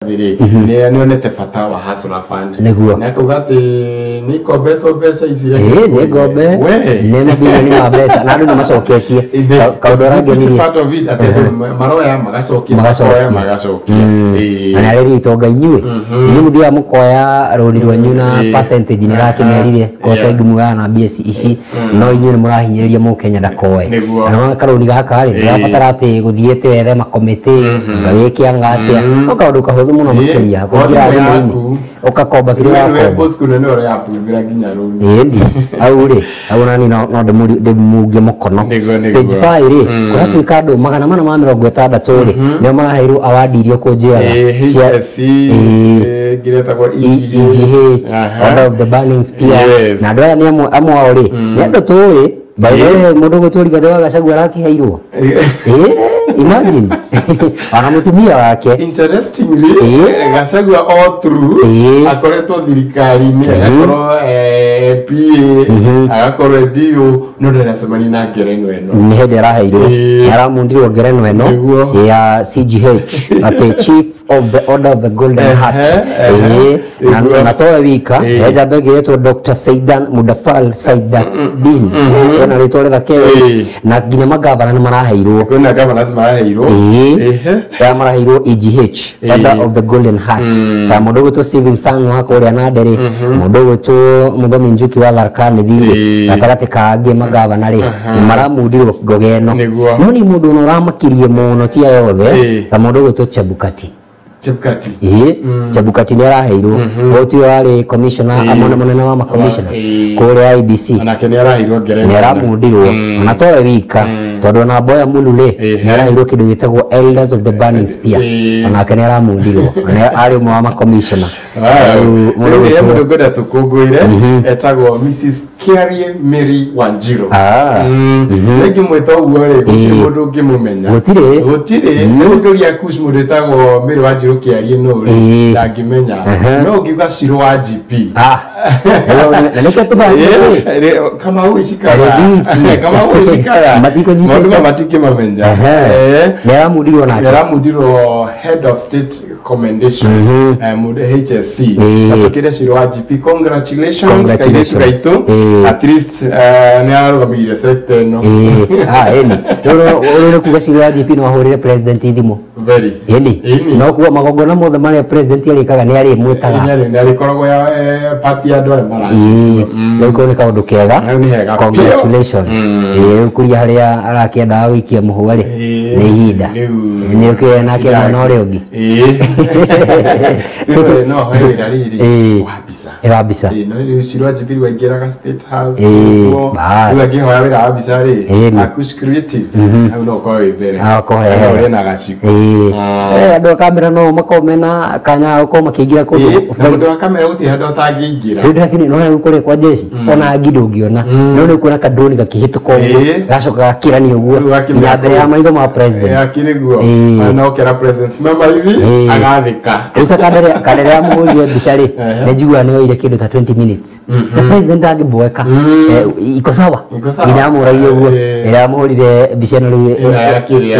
Rĩ nĩ onete bata wa Hustler Fund. Nĩguo. Na akauga atĩ nĩ ikombetwo mbeca ici. Ĩĩ, nĩ ngombe. We. Nĩ mabilioni ma mbeca na andũ nĩ macoketie. Kaũndũ arangenirie. Part of it atĩ andũ maroya magacokia. Magacokia. Makoya magacokia. Ĩĩ. Na nĩ arĩria itonga inyuĩ, inyuĩ mũthiaga mũkoya rũni rwanyu na percentage nĩ rakĩmerire kwa bengi muoyaga na mbia ici, no inyuĩ nĩ mũrahinyĩrĩria mũkenya ndakoe. Nĩguo. Na nĩwona karũni gaka rĩ, ndũrabatara atĩ gũthiĩ atĩ wethe makomĩtĩ ngagĩke anga atĩa, no kaũndũ kahũthũ mũno makĩria kũingĩra Thimũ thimũ-inĩ yaku. ũgakomba kĩrĩa Wewe ũrakomba. bosco nĩ ũrĩa approve nginya rũni. Ĩni hau rĩ, hau nani no ndĩmunge mũkono. Nĩguo. Page 5 rĩ, kũratuĩka andũ 460 rĩ nĩo maraheirwo award iria ũkũnjĩraga HSC. Ĩĩ. Ngiretagwo EGH. Aha. Order of the Burning Spear. Yes. Na andũ aya nĩ amwe ao rĩ, nĩ andũ tũĩ. By the way, mũndũ ũgwĩtwo Rigathĩ wa Gachagua arakĩheirwo. Ĩĩ, imagine, ona mũtumia wake. Interestingly, Gachagua all through akoretwo thirikari-inĩ, agakorwo PA, agakorwo DO, no ndaracemania na ngerenwa ĩno. Nĩ hĩndĩ araheirwo. Nĩ aramundirwo ngerenwa ĩno ya CGH, atĩ Chief of the Order of the Golden Heart. Ĩĩ, na towe wika, he njamba ĩngĩ ĩretwo Dr. Saidan Mudafal Saidadin, ena rĩtwa rĩthake. Na nginya magavana nĩ maraheirwo. Kwĩna governors maraheirwo. Ĩĩ. Aya maraheirwo EGH, Order of the Golden Heart, ta mũndũ ũgwĩtwo Steven Sang wa kũrĩa Nandi rĩ, mũndũ ũgwĩtwo Mũthomi Njuki wa Tharaka Nithi rĩ, gatagatĩ ka angĩ magavana rĩ, nĩ maramundirwo ngoga ĩno. No nĩ mũndũ ũna ũramakirie mũno ti aya othe, ta mũndũ ũgwĩtwo Chebukati. Chebukati. Ĩĩ, Chebukati nĩ araheirwo. Ũyũ tiwe warĩ commissioner, amwe mũnene wa makomishona kũrĩa IEBC? Onake nĩ araheirwo ngerenwa. Nĩ aramundirwo. Ona towe wika, tondũ ona Mboya Mulu rĩ, nĩ araheirwo kĩndũ gĩtagwo Elders of the Burning Spear. Onake nĩ aramundirwo. Ona arĩ ũmwe wa makomishona. Rĩu mũndũ Rĩu ũgwĩtwo- mũndũ ngwenda tũkũngũĩre etagwo Mrs. Kiarie Mary Wanjiru. Rĩngĩ mwĩta ũguo rĩ, gũtirĩ mũndũ ũngĩmũmenya. Gũtirĩ. Gũtirĩ. Rĩu ũngĩũria Kush mũndũ ĩtagwo Mary Wanjiru Kiarie nũ rĩ, ndangĩmenya. No ũngiuga Shiro wa GP. Ah. Na nĩkĩo tũbangĩte. Kamau icikaga. Rĩthiti. Kamau icikaga. Matikũnyitĩte. Maũndũ maya matingĩmamenya. Nĩ aramundirwo nake. Nĩaramundirwo Head of State Commendation, mũndũ HSC. Atũkĩre Shiro wa GP, congratulations. Congratulations. Kairĩtu gaitũ. At least nĩ ararũgamĩrĩire sector ĩno. Ĩĩ. Ah, ĩni rĩu nĩ kuga Shiro wa GP no ahũrĩre president thimũ. Very. Ĩni. Ĩni. No kuga magongona mothe marĩa president arĩkaga nĩ arĩmwĩtaga. Nĩ arĩkoragwo ya party ya andũ arĩa mara. Ĩĩ, rĩu kau nĩ kaũndũ kega. Hau nĩ hega. Congratulations. Ĩĩ, rĩu kuria harĩa arakĩendaga gũikia mũhwa rĩ, nĩ ihinda. Rĩu Nĩ ũkĩoya nake mwana ũrĩa ũngĩ. Ĩĩ. Rĩu no hoe wĩra rĩrĩ wa mbica. Wa mbica. Ĩĩ, no rĩu Shiro wa GP rĩu aingĩraga State House. Ĩĩ, bas. Rĩu angĩhoya wĩra wa mbica rĩ, Ĩĩ. Akush Creatives, hau no ũkorwo wĩ mbere. Ah, ũkorwo he No hega. wĩna gaciko. Ĩĩ. Andũ a kamera no makorwo mena kanya ga gũkorwo makĩingĩra kũndũ. Ĩĩ, na mũndũ wa kamera gũtirĩ handũ atangĩingĩra. Rĩu ndĩrakĩona no rĩu kũrĩa kwa jeshi ona ngi ndũngĩona, no nĩ ũkuona kadroni gakĩhĩtũka ũguo, gacoka gakĩrania ũguo Rĩu gakĩmera nginya mbere ya maitho ma president. Akĩrĩ guo. Na okera president simama hivi, agathĩka. Rĩu ta kandere ya mũhũrire mbica rĩ, nĩ njiguaga nĩ oire kĩndũ ta 20 minutes na president angĩmboeka, iko sawa. Iko sawa. Nginya amũragia ũguo ĩrĩa amũhũrire mbica ĩno rĩu. Ĩno ya kĩrĩa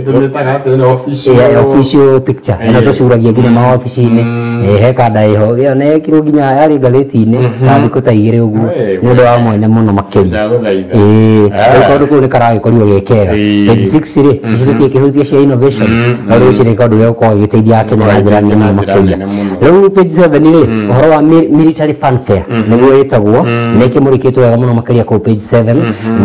tũmĩtaga atĩ ĩno official. Official picture ĩno tũcuragia nginya maobici-inĩ. He kanda ĩho ĩyo na yekirwo nginya yarĩ ngathĩti-inĩ ta thikũ ta 2 ũguo, nĩ ũndũ wa mwanya mũno makĩria. Ndagũthaitha. Ĩĩ, rĩu kaũndũ kau nĩ karagĩkorirwo ge kega. Page 6 rĩ, ici tũtiĩkĩhutia cia innovation, no rĩu ici nĩ kaũndũ gegũkorwo gagĩteithia Akenya na njĩra nene Na mũno njĩra makĩria. nene mũno. Rĩu page 7 rĩ, ũhoro wa military fanfare nĩguo ĩtagwo, nĩ ĩkĩmũrĩkĩtwo wega mũno makĩria kũu page 7,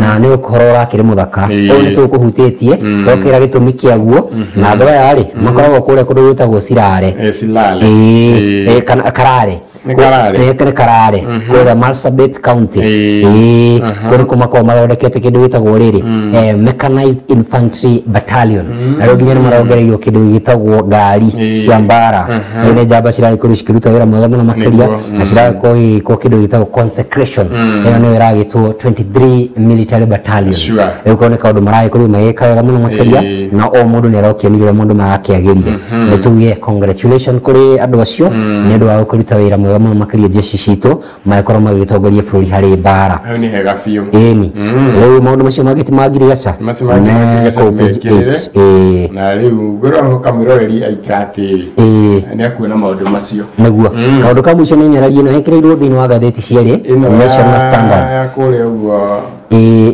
na nĩ ũhoro ũrakĩrĩ mũthaka. Ũyũ nĩ tũkũhutĩtie tokĩra gĩtũmi kĩaguo, na andũ aya rĩ makoragwo kũrĩa kũndũ gwĩtagwo Sirare. Silale. Ĩĩ, kana Karare. Nĩ Karare. Nĩ Karare kũrĩa Marsabit County. Ĩĩ, kũu nĩkuo makoragwo mathondekete kĩndũ gĩtagwo rĩrĩ mechanized infantry battalion, na rĩu nginya nĩ marongereirio kĩndũ gĩtagwo ngari cia mbara. Rĩu nĩ njamba ciragĩkorwo cikĩruta wĩra mwega mũno makĩria, na ciragĩkorwo igĩkwo kĩndũ gĩtagwo consecration, ĩyo nĩyo ĩragĩtwo 23 military battalion. Rĩu kau nĩ kaũndũ maragĩkorwo magĩka wega mũno makĩria, na o mũndũ nĩ arakĩonire ũrĩa maũndũ marakĩagĩrire. Nĩ tuge congratulation kũrĩ andũ acio nĩ ũndũ wa kũruta wĩra mwega. mwega mũno makĩria jeshi citũ magĩkorwo magĩtongoria bũrũri harĩ mbara. Hau nĩ hega biũ. Ĩni rĩu maũndũ macio mangĩ ti mangirigaca Macio mangĩ mangirigaca kũu page nĩmekĩrĩre. 8. Ĩĩ. Na rĩu ngwĩrwo kamwĩroreri aikara atĩrĩ Ĩĩ. nĩ akuona maũndũ macio. Nĩguo kaũndũ ka mũico nĩ nyarari ĩno ĩkĩrĩirwo thĩinĩ wa ngathĩti cierĩ Ĩno Nation na Standard. ya kũrĩa ũguo Ĩĩ,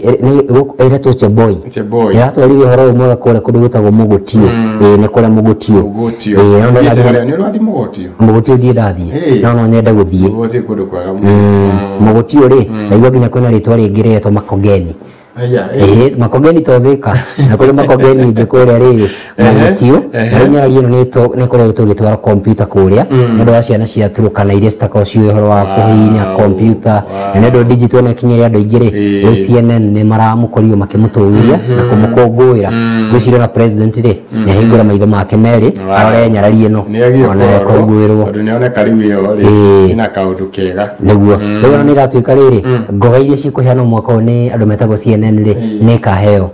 ĩretwo Cheboi. Cheboi. Ĩratwarire ũhoro ũyũ mwega kũrĩa kũndũ gwĩtagwo Mũgũtio. Ĩĩ, nĩ kũrĩa Mũgũtio. Mũgũtio. Ĩĩ, no ndona Ũthiĩte nginya harĩa nĩ ũrathiĩ Mũgũtio? Mũgũtio ndirĩ ndathiĩ Ĩĩ. no no nyende gũthiĩ. Mũgũtio kũndũ kwega mũno. Mũgũtio rĩ, ndaigua nginya kwĩna rĩtwa rĩngĩ rĩretwo Makongeni. Aya, ĩĩ. Ĩĩ, Makongeni to Thĩka na kũrĩ Makongeni ingĩ kũrĩa rĩrĩ Mũgũtio. Ehe. Na rĩu nyarari ĩno nĩ koretwo ĩgĩtwara kompiuta kũrĩa nĩ ũndũ wa ciana cia Turkana iria citakoragwo ciũĩ ũhoro wa kũhihinya kompiuta, na nĩ ũndũ digital nĩ ĩkinyĩire andũ aingĩ rĩ, Ĩĩ. rĩu CNN nĩ maramũkorirwo makĩmũtũgĩria na kũmũkũngũĩra. Ngwĩciria ona president rĩ nĩ ahingũra maitho make merĩ arore nyarari ĩno Nĩ agĩe ona kũrorwo, ekũngũĩrwo. tondũ nĩ oneka rĩu ĩyo rĩ Ĩĩ. ĩna kaũndũ kega. Nĩguo rĩu ona nĩ ĩratuĩka rĩrĩ ngoga iria cikũheanwo mwaka ũyũ nĩ andũ metagwo CNN rĩ nĩ ĩkaheo.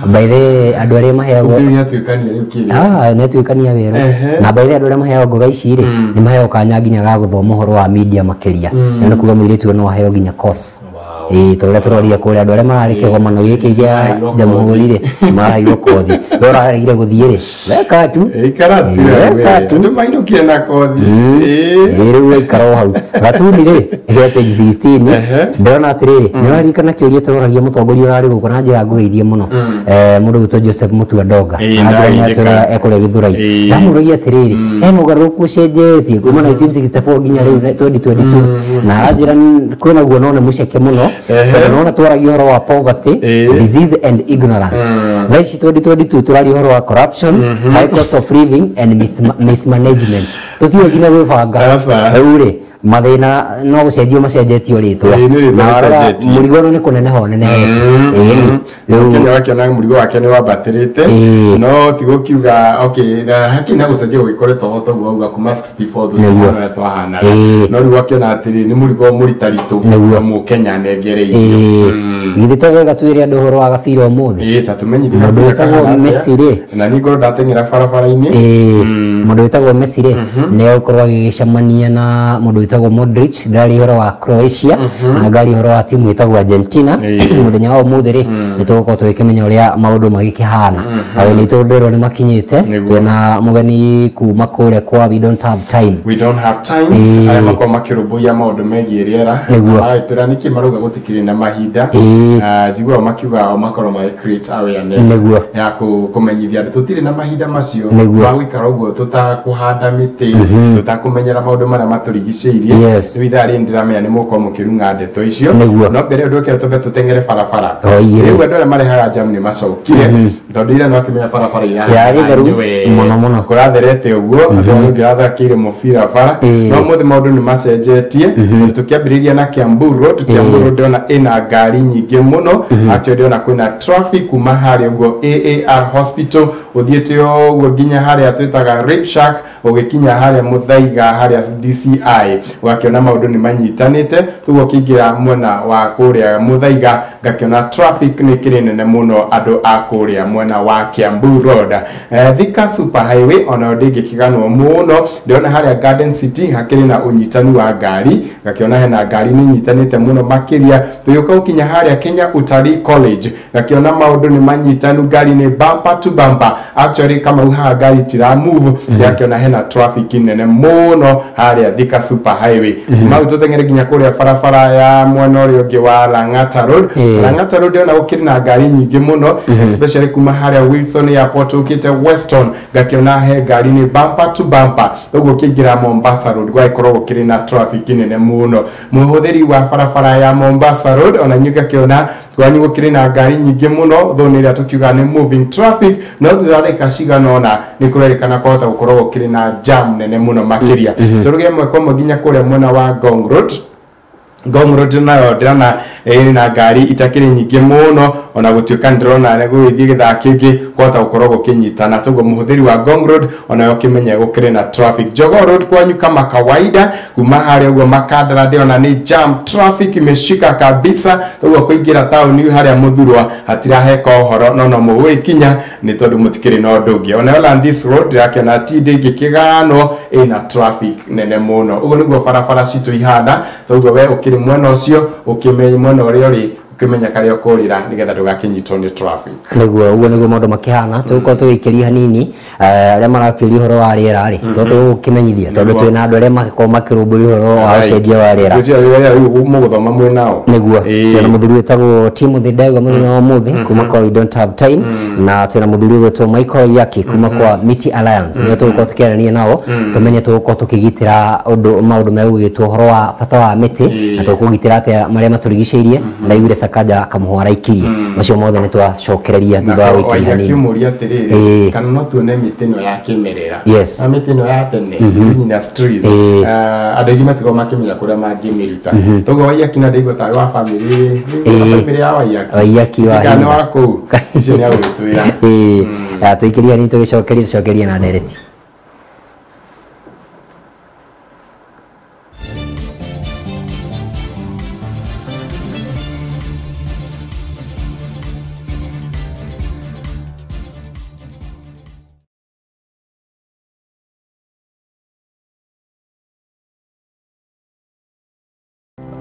By the way, andũ arĩa maheagwo Ũcio nĩ atuĩkania rĩu kĩrĩa. Ah, nĩ atuĩkania werũ. Ehe. Na by the way, andũ arĩa maheagwo ngoga ici rĩ nĩ maheagwo kanya nginya ga gũthoma ũhoro wa media makĩria. Na nĩ kuga mũirĩtu ũyũ no aheo nginya course. Ĩĩ, ta ũrĩa tũroria kũrĩa andũ arĩa mararĩ kĩgomano gĩkĩ kĩa Maraheirwo Jamhuri rĩ maraheirwo kothi. We ũraregire gũthiĩ rĩ weka tu. Ikara tu Ĩĩ, we. weka tu. Andũ mainũkire na kothi. Ĩĩ. Ĩĩ, rĩu waikara o hau gatuni rĩ gĩa page 16. Ehe. Ndĩrona atĩrĩrĩ, nĩ ũraririkana kĩũria tũroragia mũtongoria ũrarĩ gũkũ na njĩra ngũgeithie mũno, mũndũ gwĩtwo Joseph Mutua Ndonga. Ĩĩ, Aranjĩra nĩ ndageithĩka. atũraga ekũrĩa Gĩthũrai. Ĩĩ. Ndamũragia atĩrĩrĩ, hena ũgarũrũku ũcenjetie kuma 1964 nginya rĩu 2022, na aranjĩra kwĩna guo no nĩ mũceke mũno Ehe. tondũ nona twaragia ũhoro wa poverty, Ĩĩ. disease and ignorance. Thaa ici 2022 tũraria ũhoro wa corruption, high cost of living and mismanagement. Tũtiũĩ nginya gwĩbanga. Aca. Rĩu rĩ mathĩna no gũcenjio macenjetio rĩtwa. Ĩĩ, nĩ rĩtwa Na warora rĩcenjetie. mũrigo ũyũ nĩ kũneneha ũnenehete. Ĩĩ, rĩu Kenya wakĩona mũrigo wake nĩ wambatĩrĩte Ĩĩ. no ti gũkiuga okay na hakĩrĩ na gũcenjia gũgĩkoretwo ho toguo auga kuma 64 Nĩguo. tũtihana ũrĩa twahanaga Ĩĩ. no rĩu wakĩona atĩrĩ nĩ mũrigo mũritaritũ Nĩguo. mũkenya anengereirio. Ĩĩ, githĩ to wega twĩre andũ ũhoro wa gabira ũmũthĩ? Ĩĩ, ta tũmenyithie Mũndũ gabira wĩtagwo kahana atĩa. Messi rĩ. Na niĩ ngorwo ndateng'era barabara-inĩ. Ĩĩ, mũndũ wĩtagwo Messi rĩ nĩ egũkorwo agĩgĩcemania na mũndũ wĩtagwo Modric. Ndĩraria ũhoro wa Croatia na ngaria ũhoro wa timu ĩtagwo Argentina. Ĩĩ. Mũthenya wa ũmũthĩ rĩ nĩ tũgũkorwo tũgĩkĩmenya ũrĩa maũndũ magĩkĩhana. Ageni aitũ ndĩrwo nĩ makinyĩte. Nĩguo. Twĩna mũgeni kuma kũrĩa kwa We Don't Have Time. We Don't Have Time Ĩĩ. arĩa makoragwo makĩrũmbũiya maũndũ megiĩ rĩera. Nĩguo. Maragĩtwĩra nĩkĩ marauga gũtikĩrĩ na mahinda. Ĩĩ. Na njiguaga makiuga o makorwo magĩ create awareness Nĩguo. ya kũmenyithia andũ tũtirĩ na mahinda macio Nĩguo. ma gũikara ũguo tũtakũhanda mĩtĩ, tũtakũmenyera maũndũ marĩa matũrigicĩirie. Yes. Rĩu ithaa rĩrĩ ndĩramenya nĩ mũgũkorwo mũkĩrung'a ndeto icio. Nĩguo. No mbere ĩyo ndũkĩra twambe tũteng'ere barabara. Oire. Rĩu andũ arĩa marehaga jam nĩ macokire tondũ ira nĩwakĩmenya barabara Yarĩ theru mũno mũno. Kũratherete ũguo andũ arĩa ũngĩrathakĩire mũbira bara. Ĩĩ. No ũmũthĩ maũndũ nĩ macenjetie tondũ tũkĩambĩrĩria na Kiambu Road. Kiambu Road ndĩrona ĩna ngari nyingĩ mũno. Actually ndĩrona kwĩna traffic kuma harĩa ũguo AAR Hospital ũthiĩte ũguo nginya harĩa twĩtaga Rape Shack, ũgĩkinya harĩa Mũthaiga harĩa DCI ũgakĩona maũndũ nĩ manyitanĩte. Ũguo ũkĩingĩra mwena wa kũrĩa Mũthaiga ngakĩona traffic nĩ kĩrĩ nene mũno andũ a kũrĩa mwena wa Kiambu Road. Thika Super Highway onayo ndĩngĩkĩganwo mũno, ndĩrona harĩa Garden City hakĩrĩ na ũnyitanu wa ngari, ngakĩona hena ngari nĩ inyitanĩte mũno makĩria. Tũgĩũka gũkinya harĩa Kenya Utalii College ngakĩona maũndũ nĩ manyitanu, ngari nĩ bumper to bumper. Actually kama haha ngari tira move, ndĩrakĩona hena traffic nene mũno harĩa Thika Super Highway. Mau tũteng'ere nginya kũrĩa barabara ya mwena ũrĩa ũngĩ wa Lang'ata Road. Ĩĩ. Lang'ata Road ndĩrona gũkĩrĩ na ngari nyingĩ mũno, especially kuma harĩa Wilson Airport ũkĩte Weston, ngakĩona he ngari nĩ bumper to bumper. Ũguo ũkĩingĩra Mombasa Road gwagĩkorwo gũkĩrĩ na traffic nene mũno. Mũhũthĩri wa barabara ya Mombasa Road ona inyuĩ ngakĩona kwanyu gũkĩrĩ na ngari nyingĩ mũno, though nĩ ĩrĩa tũkiuga nĩ moving traffic, no thutha wa ndagĩka cigana ũna nĩ kũrerĩkana kwahota gũkorwo gũkĩrĩ na jam nene mũno makĩria. Tũrũge ĩmwe kwa ĩmwe nginya kũrĩa mwena wa Ngong Road. Ngong Road nayo ndĩrona ĩrĩ na ngari itakĩrĩ nyingĩ mũno, ona gũtuĩka ndĩrona gũgĩthiĩ gĩthaa kĩngĩ kwahota gũkorwo gũkĩnyitana. Toguo mũhũthĩri wa Ngong Road onayo ũkĩmenye gũkĩrĩ na traffic. Jogoo Road kwanyu kama kawaida kuma harĩa ũguo Makandara ndĩrona nĩ jam, traffic imeshika kabisa. Toguo kũingĩra taũni harĩa Mũthurwa hatiraheka ũhoro, no no mũgũgĩkinya nĩ tondũ mũtikĩrĩ na ũndũ ũngĩ. Onayo Landis Road ndĩrakĩona ti ndĩngĩkĩganwo, ĩna traffic nene mũno. Ũguo nĩguo barabara citũ ihana. Toguo we ũkĩrĩ mwena ũcio ũkĩmenye mwena ũrĩa ũrĩ, ũkĩmenya karĩa ũkũrĩra nĩgetha ndũgakĩnyitwo nĩ traffic. Nĩguo ũguo nĩguo maũndũ makĩhana. Tũgũkorwo tũgĩikĩria hanini arĩa marakĩũria ũhoro wa rĩera rĩ, tondũ tũgũkĩmenyithia tondũ twĩna andũ arĩa makoragwo makĩrũmbũiya ũhoro wa ũcenjia wa rĩera. Ũcio rĩu mũgũthoma mwĩ nao. Nĩguo twĩna mũthuri wĩtagwo Timothy Ndegwa mũthenya wa ũmũthĩ kuma kwa We Don't Have Time, na twĩna mũthuri ũgwĩtwo Michael Yaki kuma kwa Miti Alliance. Nĩo tũgũkorwo tũkĩaranĩria nao tũmenye tũgũkorwo tũkĩgitĩra ũndũ maũndũ megũgĩtwo ũhoro wa bata wa mĩtĩ, na tũkũgitĩra atĩa marĩa matũrigicĩirie. Ndaiguire Sakaja kamũhwa araikirie macio mothe nĩ twacokereria thutha wa gũikiria hanini. Waiyaki atĩrĩrĩ, kana no tuone mĩtĩ ĩno ya kĩmerera Yes. na mĩtĩ ĩno ya tene indigenous trees, andũ aingĩ matikoragwo makĩmenya kũrĩa mangĩmĩruta. Toguo Waiyaki na ndaigua tarĩ wa famĩlĩ, famĩlĩ ya Waiyaki. Waiyaki wa Kana nĩ Hinda. wa kũu icio nĩ agũgĩtwĩra. Ĩĩ, tũikĩrie hanini tũgĩcokerie tũcokerie na ndereti.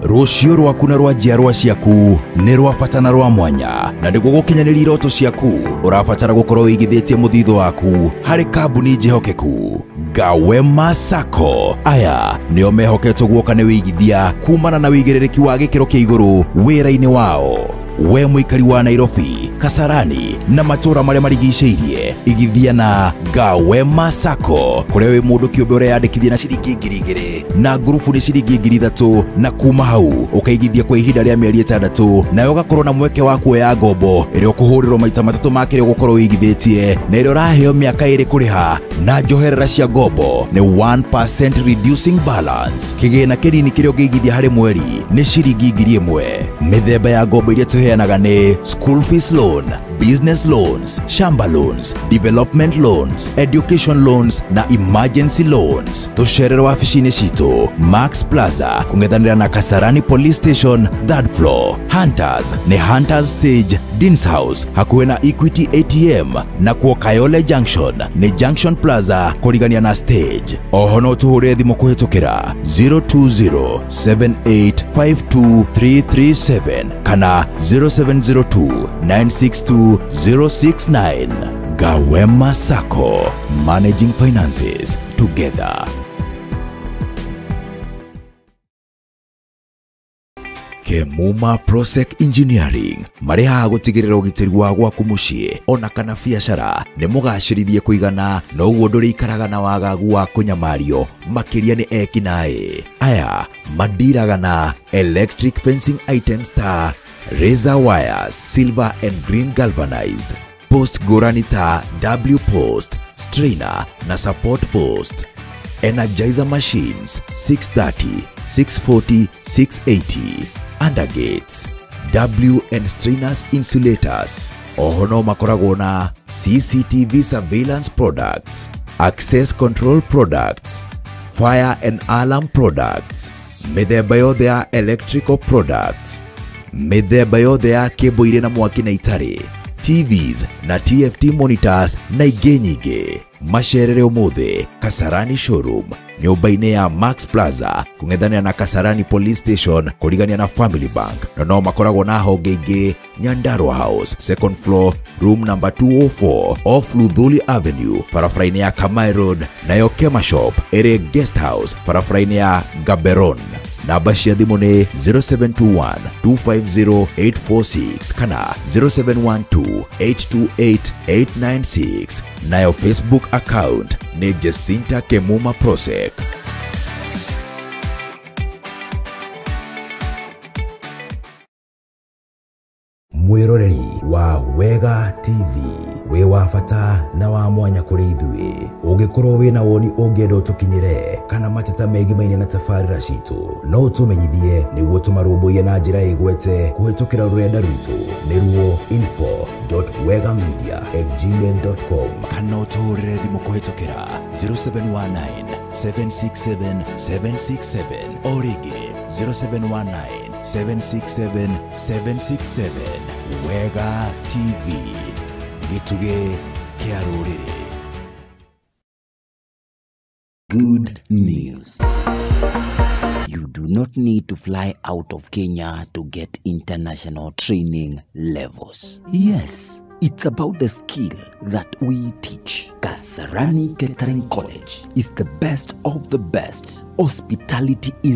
Rũciũ rwaku na rwa njiarwa ciaku nĩ rwa bata na rwa mwanya, na nĩguo gũkinyanĩria iroto ciaku ũrabatara gũkorwo wĩigithĩtie mũthithũ waku harĩ kambuni njĩhokeku. Gawema Sacco aya nĩo mehoketwo guoka nĩ wĩigithia kumana na wĩigĩrĩrĩki wa gĩkĩro kĩa igũrũ wĩra-inĩ wao. We mũikari wa Nairobi, Kasarani na matũũra marĩa marigicĩirie, igithia na Gawema Sacco kũrĩa wĩ mũndũ kĩũmbe ũreyandĩkithia na ciringi 2,000 na ngurubu nĩ ciringi 3,000, na kuma hau ũkaigithia kwa ihinda rĩa mĩeri 6, nawe ũgakorwo na mweke wa kuoya ngombo ĩrĩa ũkũhũrĩrwo maita 3 ma kĩrĩa ũgũkorwo wĩigithĩtie, na ĩrĩa ũraheo mĩaka 2 kũrĩha, na njoherera cia ngombo nĩ 1% reducing balance. Kĩgĩna kĩnini kĩrĩa ũngĩigithia harĩ mweri nĩ ciringi 1,000. Mĩthemba ya ngombo iria tũheanaga nĩ school fees loan, business loans, shamba loans, development loans, education loans na emergency loans. Tũcerere wabici-inĩ citũ Max Plaza kũng'ethanĩra na Kasarani Police Station 3rd floor, Hunters nĩ Hunters Stage, Deans House hakuhĩ na Equity ATM, na kuo Kayole Junction nĩ Junction Plaza kũrigania na stage. Oho no tũhũre thimũ kũhĩtũkĩra 020-7852-337 kana 0702-962-069. Gawema Sacco, managing finances together. Kemuma Prosec Engineering marĩ haha gũtigĩrĩra ũgitĩri wa gwaku mũciĩ ona kana biacara nĩ mũgacĩrithie kũigana, noguo ndũrĩikaraga na wagagu wa kũnyamario makĩria nĩ ekinaĩ. Aya mandiraga na electric fencing items ta razor wires, silver and green galvanized, post ngũrani ta W post, strainer na support post, energizer machines 630, 640, 680, undergates, W and strainers insulators. Oho no makoragwo na CCTV surveillance products, access control products, fire and alarm products, mĩthemba yothe ya electrical products, mĩthemba yothe ya kĩmbo irĩ na mwaki na itarĩ, TVs na TFT monitors na ingĩ nyingĩ. Macerere ũmũthĩ Kasarani showroom nyũmba-inĩ ya Max Plaza kũng'ethanĩra na Kasarani Police Station kũrigania na Family Bank, na no makoragwo na honge ingĩ Nyandarua House second floor room number 204 off Luthuli Avenue barabara-inĩ ya Kamai Road, nayo Kema Shop ĩrĩ Guest House barabara-inĩ ya Gaborone. Namba cia thimũ nĩ 0721 250 846 kana 0712 828 896. Nayo Facebook account nĩ Jacinta Kemuma Prosec. Mwĩroreri wa Wega TV, wĩ wa bata na wa mwanya kũrĩ ithuĩ. Ũngĩkorwo wĩna woni ũngĩenda ũtũkinyĩre kana mateta megimaine na tabarĩra citũ, no ũtũmenyithie nĩguo tũmarũmbũiye na njĩra ĩgwete kũhĩtũkĩra rũrenda rwitũ nĩruo info.wegamedia@gmail.com kana ũtũhũrĩre thimũ kũhĩtũkĩra 0719 767 767 o rĩngĩ 0719 767 767. Wega TV, gĩtugĩ kĩa rũrĩrĩ. Good news. You do not need to fly out of Kenya to get international training levels. Yes, it's about the skill that we teach. Kasarani Catering College is the best of the best hospitality institute.